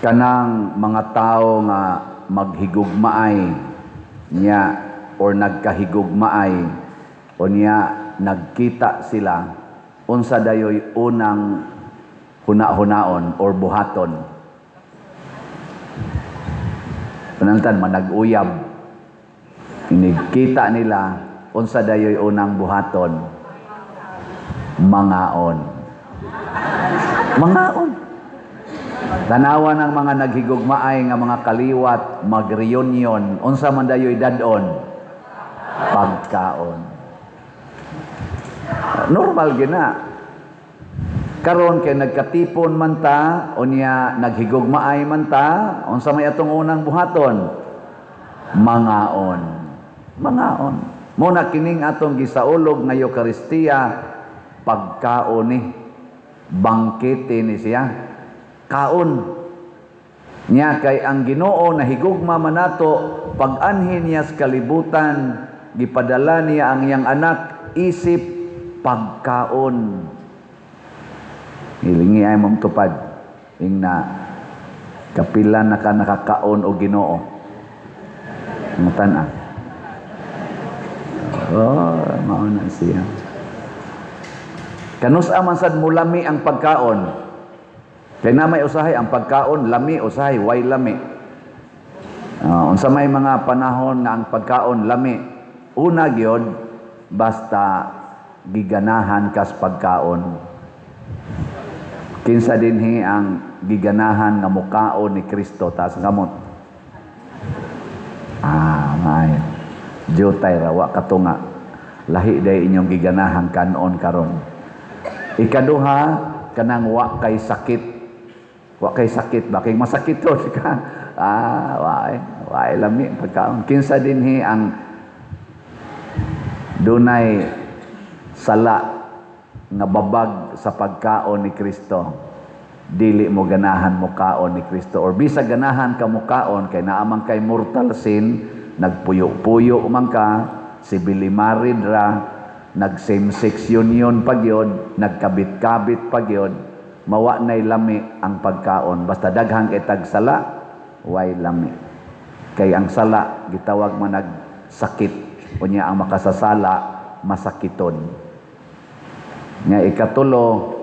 Kanang mga tao nga maghigugmaay niya or nagkahigugmaay o niya nagkita sila, unsa dayoy unang huna-hunaon or buhaton? Pananglitan manag-uyab, inigkita nila, unsa dayoy unang buhaton? Mangaon, mangaon. Tanawa ng mga naghigugmaay nga mga kaliwat mag-reunion, unsa man dayoy dad-on? Pagkaon. Normal gina. Karon kay nagkatipon man ta, unya naghigugmaay man ta, unsa may atong unang buhaton? Mangaon. Mangaon. Mao na kining atong gisaulog nga Eukaristiya, pagkaon ni, bangkete ni siya. Kaon. Nya kay ang Ginoo nahigugma man nato, pag-anhi niya sa kalibutan, gipadala niya ang iyang anak isip pagkaon. Hilingi ay mong tupad. Ingna, kapila na ka nakakaon o Ginoo? Matan-a. Oh, mao na siya. Kanus-a man sad mulami ang pagkaon? Kay na may usahay ang pagkaon lami, usahay way lami. Unsa may mga panahon nga ang pagkaon lami? Una gyud, basta giganahan kas pagkaon. Kinsa dinhi ang giganahan nga mukaon ni Kristo? Taas ang kamot. Ah, maayo. Jutay ra wa katunga. Lahi day inyong giganahan kanon karon. Ikaduha, kanang wa kay sakit. Wa kay sakit ba? Kay masakit to ka. Ah, wa way lami pagkaon. Kinsa dinhi ang dunay sala nga babag sa pagkaon ni Kristo? Dili mo ganahan mo kaon ni Kristo or bisag ganahan ka mo kaon kay naa man kay mortal sin, nagpuyo-puyo man ka, civilly married ra, nag same sex union pa gyud, nagkabit-kabit pa gyud, mawa nay lami ang pagkaon. Basta daghan kay tag sala, way lami. Kay ang sala gitawag man nag sakit, unya ang makasasala masakiton. Nga ikatulo,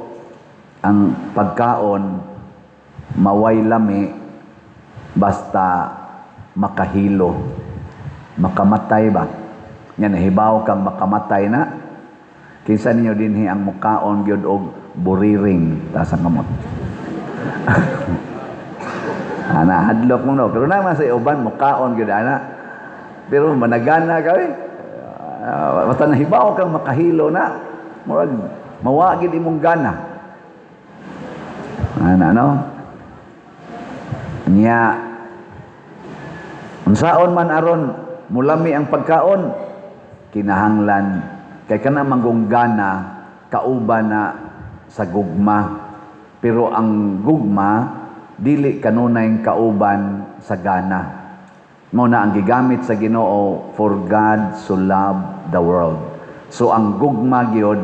ang pagkaon maway lami basta makahilo, makamatay ba? Nya nahibaw kang makamatay na. Kinsa ninyo dinhi ang mukaon gyud og buriring? Taas ang kamot. Ana, hadlok mo no, pero naman sa uban mukaon gyud ana, pero managana ka eh. Basta nahibaw kang makahilo na, murag mawa gid imong gana ana, no? Nya unsaon man aron mulami ang pagkaon? Kinahanglan kay kana manggong gana kauban na sa gugma, pero ang gugma dili kanunay kauban sa gana. Mao na ang gigamit sa Ginoo, "For God so loved the world." So ang gugma gyud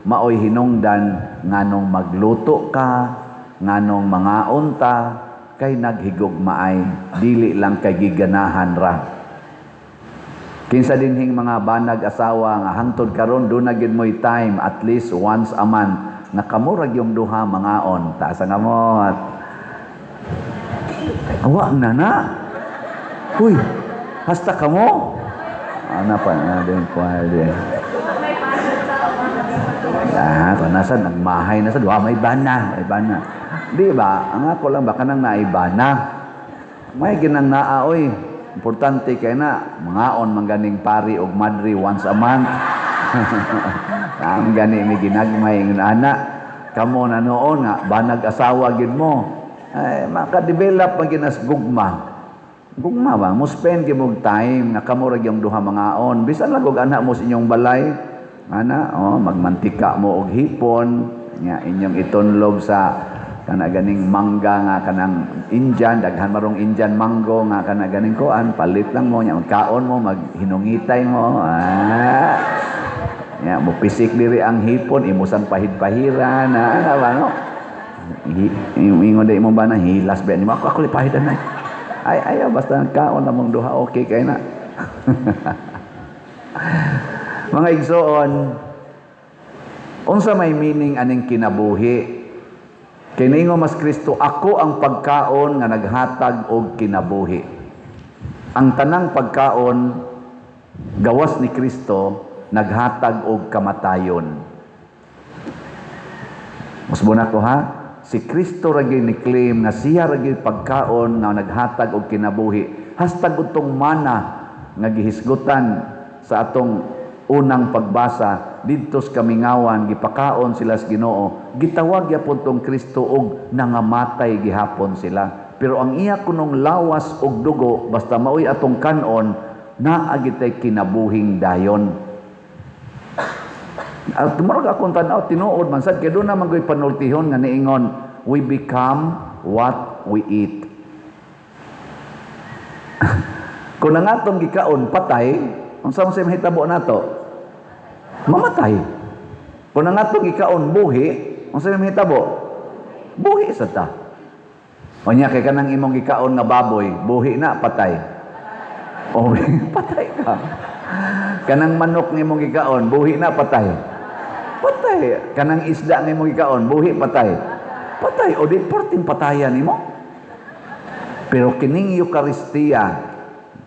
maoy hinungdan nganong magluto ka, nganong mangaon ta, kay naghigugmaay, dili lang kay giganahan ra. Kinsa dinhing mga banag asawa nga hangtod karon duna gyud mo'y time at least once a month nga kamo ra gyung duha mangaon? Taas ang kamot. Awa na na. Uy, hasta kamo? Ana pa na din pwede. Ah, nasa nagmahay na sa duha, may bana, may bana. Di ba? Ang ako lang ba kanang naibana. May ginang naa oy. Importante kay na mangaon man ganing pari og madri once a month. Ang gani mi ginagmay ng ana. Kamo na noon nga banag asawa gid mo. Ay, maka-develop man ginas gugma. Gugma ba? Mo spend gyud mog time nga kamo ra gyung duha mangaon. Bisan lang og ana mo sa inyong balay. Ana, oh, magmantika mo og hipon, nga inyong itunlob sa kana ganing mangga nga kanang Indian, daghan marong Indian mango nga kana ganing kuan, palit lang mo nya magkaon mo, maghinungitay mo. Ah. Nya mo pisik diri ang hipon, imo sang pahid-pahiran, ah, ba no? Ingon day imong bana, hilas ba nimo? Ako lipahid na. Ay, ayaw, basta kaon namong duha, okay kay na. Mga igsoon, unsa may meaning aning kinabuhi? Kay niingon mas Kristo, "Ako ang pagkaon nga naghatag og kinabuhi." Ang tanang pagkaon gawas ni Kristo naghatag og kamatayon. Musbon ako ha, si Kristo ra gyud ni claim nga siya ra gyud pagkaon nga naghatag og kinabuhi. Hastag utong mana nga gihisgutan sa atong unang pagbasa didto sa kamingawan, gipakaon sila sa Ginoo, gitawag gyapon tong Kristo og nangamatay gihapon sila. Pero ang iya kunong lawas og dugo, basta maoy atong kanon, naa gitay kinabuhing dayon. At murag akong tan-aw, tinuod man sad kay doon na man goy panultihon nga niingon, "We become what we eat." Kung ang atong gikaon patay, unsa man say mahitabo nato? Mamatay. Kung ang atong gikaon buhi, unsa may mahitabo? Buhi sa ta. Unya kay kanang imong gikaon nga baboy, buhi na, patay? O patay ka. Kanang manok nga imong gikaon, buhi na, patay? Patay. Kanang isda nga imong gikaon, buhi, patay? Patay. O di perting patayan nimo. Pero kining Eukaristiya,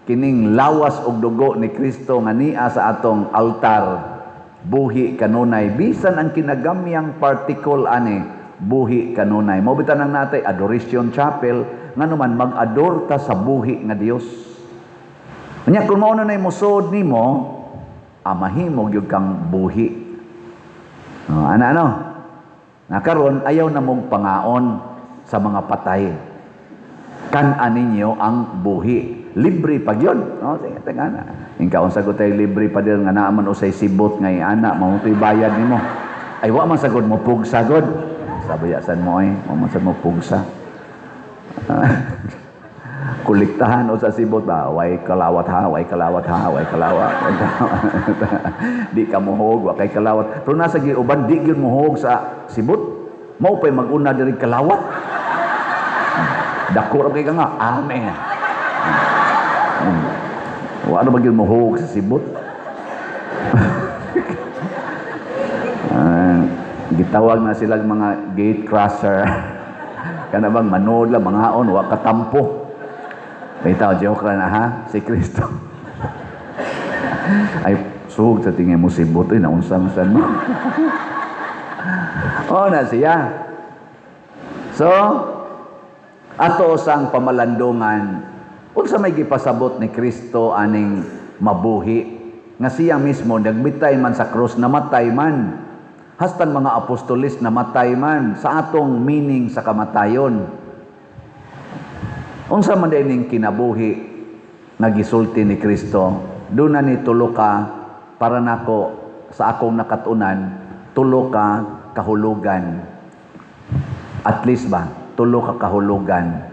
kining lawas og dugo ni Kristo nga nia sa atong altar, buhi kanunay. Bisan ang kinagamyang particle ani, buhi kanunay. Mao bitaw nang natay Adoration Chapel, ngano man mag-adore ta sa buhi nga Dios. Nya kung mao na nay musod nimo, mahimo gyud kang buhi. Oh, ana ano? Na karon ayaw na mong pangaon sa mga patay. Kan-a ninyo ang buhi. Libre pa gyud. No, sige, teka na. Ingkaon sa tay libre pa din nga naa man usay sibot nga ana, mao to'y bayad nimo. Ay wa man sagod mo pugsa god. Sabayasan mo ay, wa man sad mo pugsa. Kolektahan o sa sibot ba, way kalawat ha, way kalawat ha, way kalawat. Di ka muhog, wa kay kalawat. Pero nasa gi uban di gyud muhog sa sibot. Mao pay mag-una diri kalawat. Dako ra kay ka nga, amen. Wa na ba gyud muhog sa sibot? Gitawag na silang mga gate crasher. Kana bang manood lang, mangaon, wa katampo. Bitaw, joke ra na ha, si Kristo. Ay, sug sa tingin mo sibot, ay, naunsa man sad mo. Oh, na siya. So, ato sang pamalandungan, unsa may gipasabot ni Kristo aning mabuhi nga siya mismo nagbitay man sa krus, namatay man. Hastan mga apostolis namatay man sa atong meaning sa kamatayon. Unsa man ning kinabuhi nga gisulti ni Kristo? Duna ni tulo ka, para nako sa akong nakatunan, tulo ka kahulugan. At least ba, tulo ka kahulugan.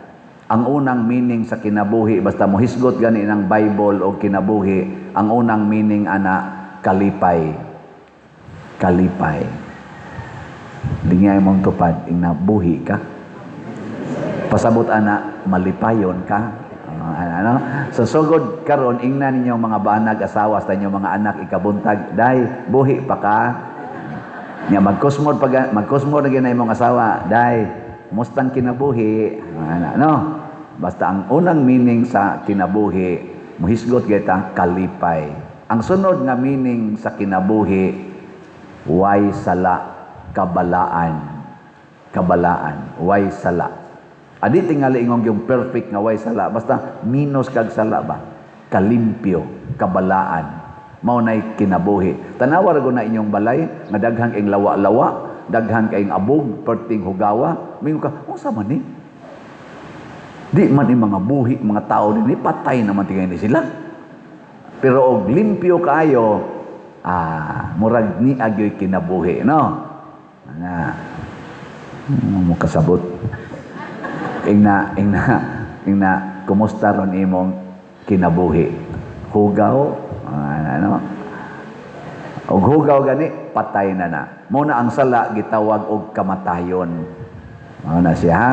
Ang unang meaning sa kinabuhi, basta mohisgot gani ng Bible o kinabuhi, ang unang meaning ana, kalipay. Kalipay. Lingay mong tupad, ing buhi ka. Pasabot ana, malipayon ka. Ano? So sugod karon ingna ninyo mga banag, asawa sa inyong mga anak ikabuntag, "Day, buhi pa ka?" Nya magkusmod pag magkusmod na gyud na imong asawa, "Day, mustang kinabuhi?" Ano, no? Basta ang unang meaning sa kinabuhi, muhisgot kita, kalipay. Ang sunod nga meaning sa kinabuhi, way sala, kabalaan. Kabalaan, way sala. Adi tingali ingong yung perfect nga way sala, basta minus kag sala ba? Kalimpyo, kabalaan. Mao nay kinabuhi. Tanawa ra na inyong balay nga daghan kayong lawa-lawa, daghan kayong abog, perting hugawa. Mingon ka, "Unsa man ni? Di man ni mga buhi, mga tao dinhi, patay naman tingay ni sila." Pero og limpyo kaayo, murag ni agyoy kinabuhi, no? Na, mo kasabot. Ingna, ingna, ingna, kumusta ron imong kinabuhi? Hugaw, ano? Og hugaw gani, patay na na. Mao na ang sala gitawag og kamatayon. Mao na siya, ha?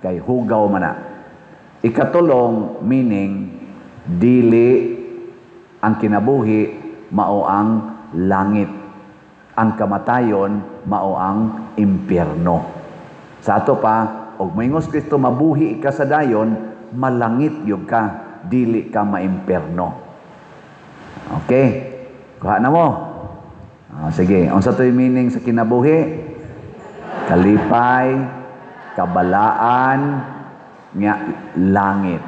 Kay hugaw man na. Ikatulong meaning, dili ang kinabuhi mao ang langit. Ang kamatayon mao ang impyerno. Sa ato pa, og moingon si Kristo mabuhi ka sa dayon, malangit gyud ka, dili ka maimpyerno. Okay? Kuha na mo. Ah, sige, unsa to'y meaning sa kinabuhi? Kalipay, kabalaan, nga langit.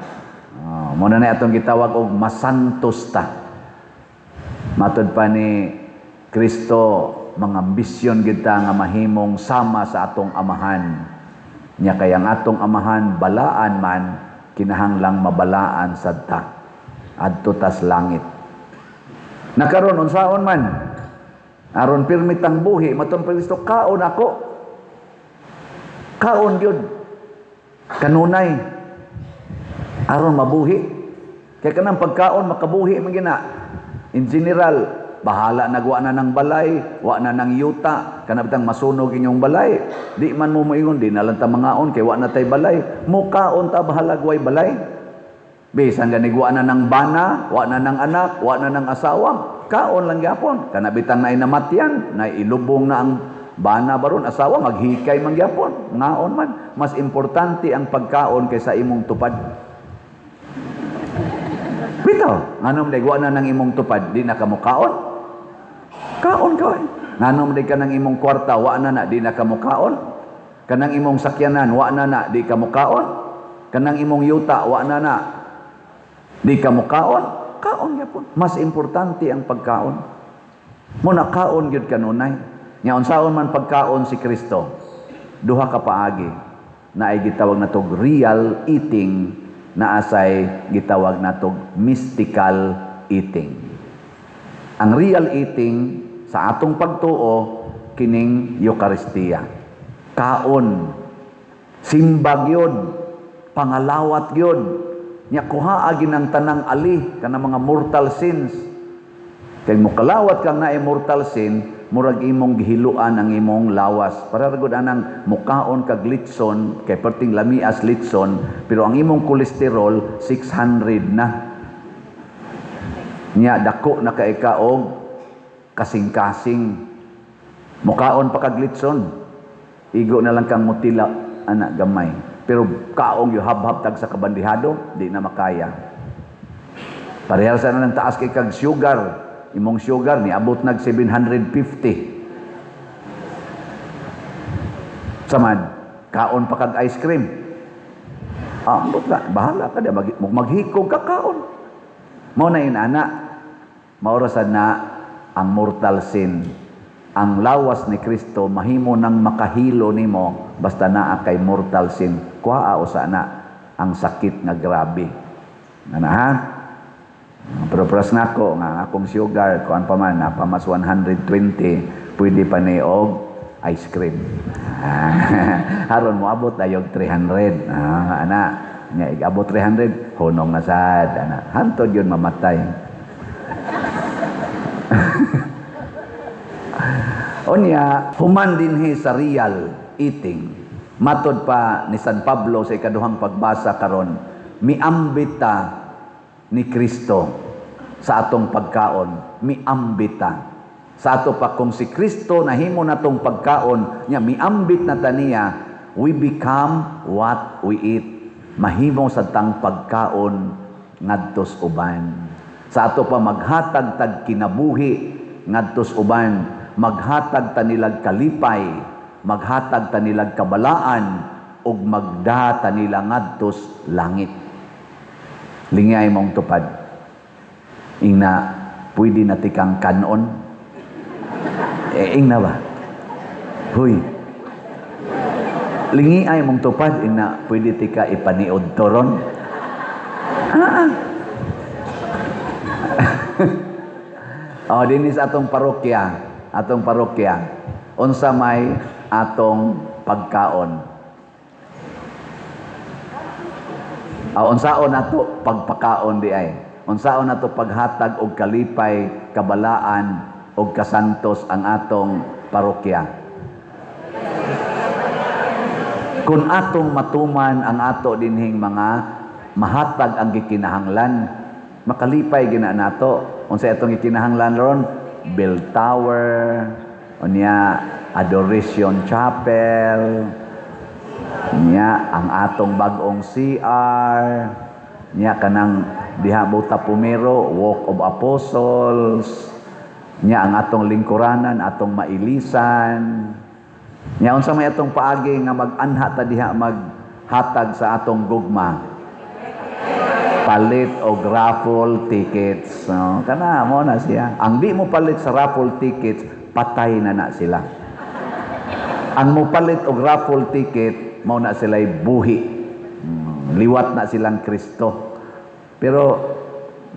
Oh, mao na atong gitawag og masantos ta. Matod pa ni Kristo, mga ambisyon kita nga mahimong sama sa atong amahan. Nya kay ang atong amahan balaan man, kinahanglang mabalaan sad ta. Adto tas langit. Nakaron unsaon man? Aron pirmi tang buhi, matong Kristo, kaon ako. Kaon gyud. Kanunay. Aron mabuhi. Kay kanang pagkaon makabuhi man gina. In general, bahala nagwa na ng balay, wa na ng yuta, kana bitang masunog inyong balay. Di man mo moingon, di na lang ta mangaon kay wa na tay balay. Mukaon ta bahalag way balay. Bisan gani wa na ng bana, wa na ng anak, wa na ng asawa, kaon lang gyapon. Kana bitang naay namatyan, naay ilubong na ang bana baron, asawa, maghikay man gyapon, ngaon man. Mas importante ang pagkaon kaysa imong tupad. Bitaw, nganong day wa na ng imong tupad, di na ka mukaon? Kaon ka eh. Nganong day ka ng imong kwarta, wa na na, di na ka mukaon? Kanang imong sakyanan, wa na na, di ka mukaon? Kanang imong yuta, wa na na, di ka mukaon? Kaon gyapon. Mas importante ang pagkaon. Muna kaon gyud kanunay. Nya unsaon man pagkaon si Kristo? Duha ka paagi. Naay gitawag natog real eating, naasay gitawag natog mystical eating. Ang real eating sa atong pagtuo kining Eukaristiya. Kaon, simba gyud, pangalawat gyud. Nya kuhaa ginang tanang ali kana mga mortal sins. Kay mukalawat kang naay mortal sin, murag imong gihiluan ang imong lawas. Para ra gud anang mukaon kag litson, kay perting lamias litson, pero ang imong kolesterol 600 na. Nya dako na kay ka og kasing-kasing. Mukaon pa kag litson. Igo na lang kang mutila ana gamay. Pero kaong yu habhab tag sa kabandihado, di na makaya. Parehas sa na lang taas kay kag sugar. Imong sugar niabot nag 750. Saman, kaon pa kag ice cream. Ambot ka, bahala ka di maghikog ka kaon. Mao na inana, maorasan na ang mortal sin. Ang lawas ni Kristo mahimo nang makahilo nimo basta naa kay mortal sin. Kuhaa usa na ang sakit nga grabe. Ana ha? Pero pras nako nga akong sugar kuan pa man na pa mas 120, pwede pa ni og ice cream. Aron moabot dayog 300. Ana, nya igabot 300 hunong na sad ana. Hantod yun mamatay. Unya, human dinhi sa real eating. Matod pa ni San Pablo sa ikaduhang pagbasa karon, miambit ta ni Kristo sa atong pagkaon, miambit ta. Sa ato pa kung si Kristo nahimo natong pagkaon, nya miambit na ta niya, we become what we eat. Mahimo sa tang pagkaon ngadtos uban. Sa ato pa maghatag tag kinabuhi ngadtos uban, maghatag ta nilag kalipay, maghatag ta nilag kabalaan, ug magda ta nila ngadtos langit. Lingay mong tupad. Ingna, pwede na tikang kanon. Ingna ba? Huy. Lingi ay mong tupad, ingna, pwede tika ipaniod toron. Oh, dinis atong parokya, atong parokya. Unsa may atong pagkaon? Unsaon nato pagpakaon di ay? Unsaon nato paghatag og kalipay, kabalaan og kasantos ang atong parokya? Kung atong matuman ang ato dinhing mga mahatag ang gikinahanglan, makalipay gina nato. Unsa atong gikinahanglan ron? Bell tower, unya Adoration Chapel, nya ang atong bag-ong CR, nya kanang diha Buta Pumero, Walk of Apostles, nya ang atong lingkuranan, atong mailisan. Nya unsa may atong paagi nga mag-anha ta diha, maghatag sa atong gugma? Palit og raffle tickets. No? Kana mo na siya. Ang di mo palit sa raffle tickets, patay na na sila. Ang mo palit og raffle ticket, mao na sila'y buhi. Liwat na silang Kristo. Pero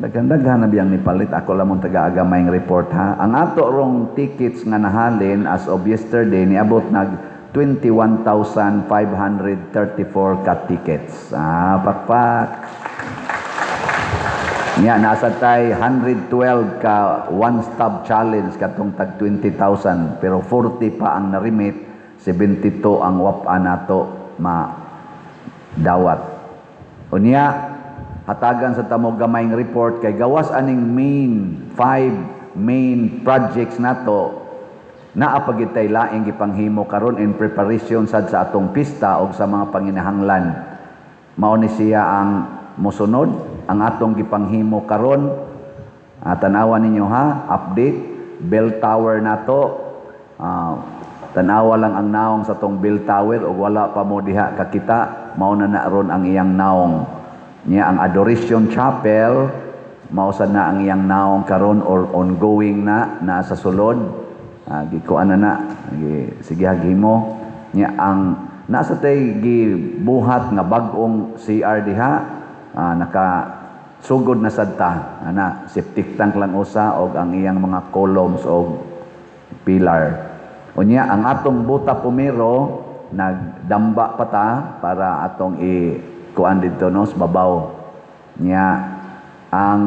daghan-daghan na biyang nipalit. Ako lamang taga-agamayng report ha. Ang ato rong tickets nga nahalin as of yesterday, niabot nag 21,534 ka tickets. Ah, pakpak. Nya nasa tay 112 ka one stop challenge katong tag 20,000, pero 40 pa ang narimit, 72 ang wapa nato ma dawat. Unya hatagan sa tamo gamayng report kay gawas aning main five main projects nato, naa pa gid tay laing gipanghimo karon in preparation sad sa atong pista og sa mga panginahanglan. Mao ni siya ang mosunod ang atong gipanghimo karon. Tanawa ninyo ha, update bell tower nato. Tanawa lang ang naong sa tong bell tower og wala pa mo diha kakita, mao na na ron ang iyang naong. Niya ang Adoration Chapel, mao sad na ang iyang naong karon or ongoing na nasa sulod. Gikuan na na gi, sige haghimo. Niya ang nasa tay gibuhat nga bag-ong CR diha, naka sugod na sad ta ana, septic tank lang usa og ang iyang mga columns og pillar. Unya ang atong Buta Pumero, nagdamba pa ta para atong i kuan didto, no, sa babaw. Nya ang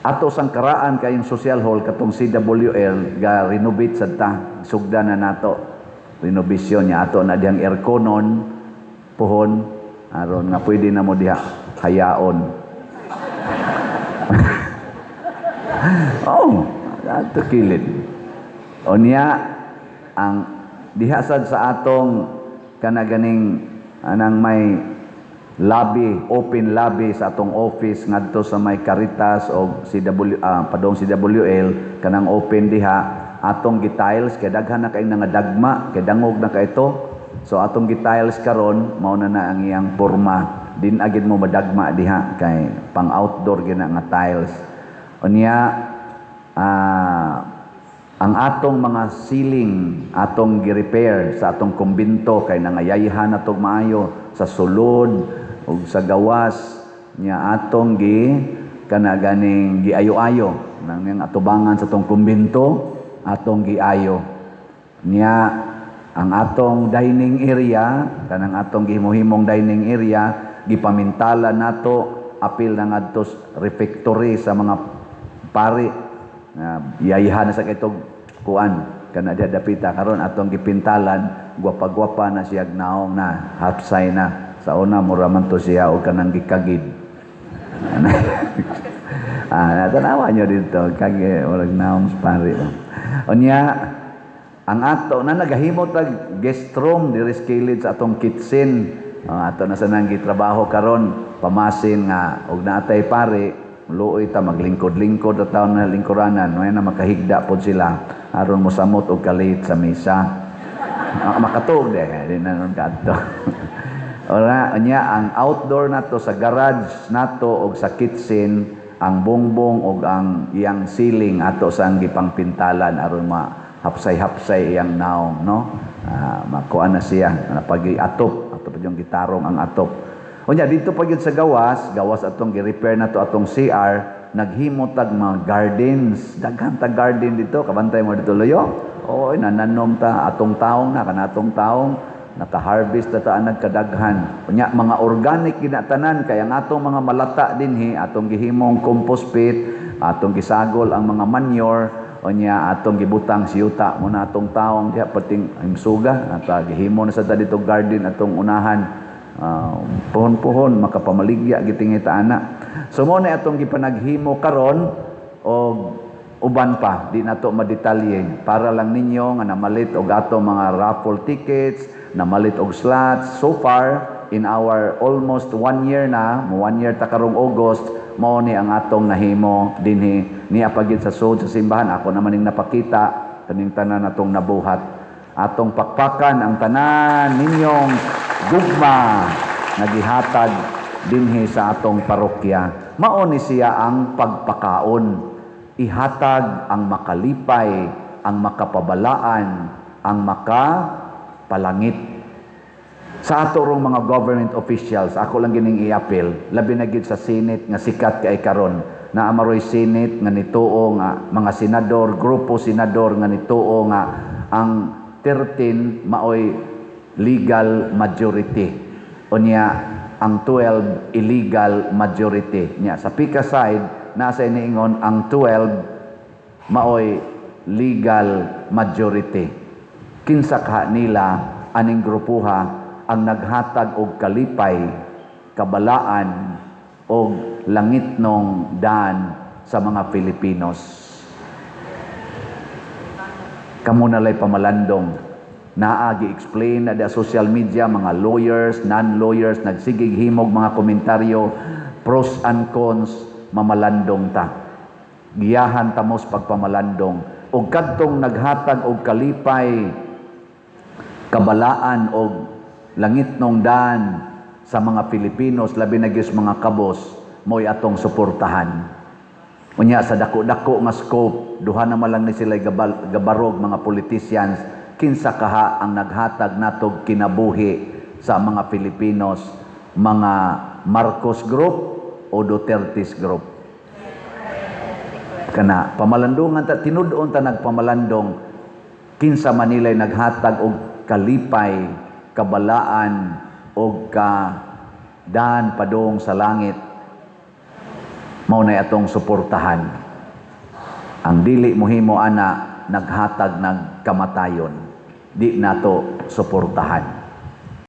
ato sang karaan kayong social hall katong CWL, ga renovate sad ta, sugda na nato renovation niya. Ato na diyang airconon puhon aron nga pwede na mo diha hayaon. Oh, ato kilid. Unya ang diha sad sa atong kana ganing anang may lobby, open lobby sa atong office ngadto sa may Caritas o CW, padong CWL, kanang open diha, atong gi-tiles kay daghan na kay nga dagma kay dangog na kay ito. So atong gi-tiles karon, mao na na ang iyang porma. Din agid mo madagma diha kay pang outdoor gina nga tiles. Unya ang atong mga ceiling atong gi-repair sa atong kumbinto kay nangayayhan na tog maayo sa sulod ug sa gawas. Nya atong gi kana ganing giayo-ayo nang yang atubangan sa atong kumbinto, atong giayo. Nya ang atong dining area, kanang atong gihimo-himong dining area, gipamintala nato apil na ngadto refectory sa mga pari nga yayhan na sa kitog kuan kana diha dapita. Karon atong gipintalan, gwapa-gwapa na siya naong na hapsay na. Sa una mura man to siya og kanang gikagid. Natanawa nyo dito kagi murag naong sa pari. Unya ang ato na nagahimo tag guest room diri sa kilid sa atong kitchen. Ato na sa nang gitrabaho karon pamasin nga og naatay pare, luoy ta maglingkod-lingkod at taon na lingkuranan no na makahigda pod sila aron mosamot og kalit sa misa. Makatuog de di na nun kadto. Ora unya ang outdoor nato sa garage nato og sa kitchen, ang bongbong og ang iyang ceiling ato sa ang gipangpintalan aron ma hapsay-hapsay iyang naong, no. Makuan na siya pag atop ato pa yung gitarong ang atop. Unya dito pa gyud sa gawas, gawas atong gi-repair nato atong CR, naghimo tag mga gardens. Daghan tag garden dito, kabantay mo dito loyo. Oo, nananom ta atong taong na kanatong taong naka-harvest ta ta nagkadaghan. Unya mga organic ginatanan kay ang atong mga malata dinhi atong gihimong compost pit, atong gisagol ang mga manure. Unya atong gibutang si yuta mo na atong taong diha perting himsuga at gihimo na sa ta dito garden atong unahan. Puhon-puhon makapamaligya gitingita ana. So mo na atong gipanaghimo karon og uban pa, di nato madetalye, para lang ninyo nga namalit og ato mga raffle tickets, namalit og slots. So far in our almost one year na, mo one year ta karong August, mao ni ang atong nahimo dinhi niya pagid sa sud sa simbahan. Ako naman ning napakita kaning tanan atong nabuhat. Atong pakpakan ang tanan ninyong gugma nga gihatag dinhi sa atong parokya. Mao ni siya ang pagpakaon. Ihatag ang makalipay, ang makapabalaan, ang makapalangit. Sa ato rong mga government officials, ako lang gining i-appeal, labi na gid sa Senate nga sikat kay karon, na amaroy Senate nga nituo nga mga senador, grupo senador nga nituo nga ang 13 maoy legal majority. Unya ang 12 illegal majority. Nya sa PICA side, nasa iniingon ang 12 maoy legal majority. Kinsa kaha nila aning grupuha ang naghatag og kalipay, kabalaan og langitnong daan sa mga Filipinos? Kamo na lay pamalandong. Naa gi-explain na da social media, mga lawyers, non-lawyers, nagsigig himog mga komentaryo, pros and cons, mamalandong ta. Giyahan tamos pagpamalandong. Og kadtong naghatag og kalipay, kabalaan og langitnong daan sa mga Filipinos, labi na gyud sa mga kabos, mo'y atong suportahan. Unya sa dako-dako nga scope, duha na man lang ni sila gabarog mga politicians, kinsa kaha ang naghatag natog kinabuhi sa mga Filipinos, mga Marcos Group o Duterte's Group? Kana pamalandungan ta, tinud-on ta nagpamalandong kinsa man nila'y naghatag og kalipay, kabalaan og kadaan padung sa langit, mao nay atong suportahan. Ang dili mohimo ana, naghatag ng kamatayon, di nato suportahan.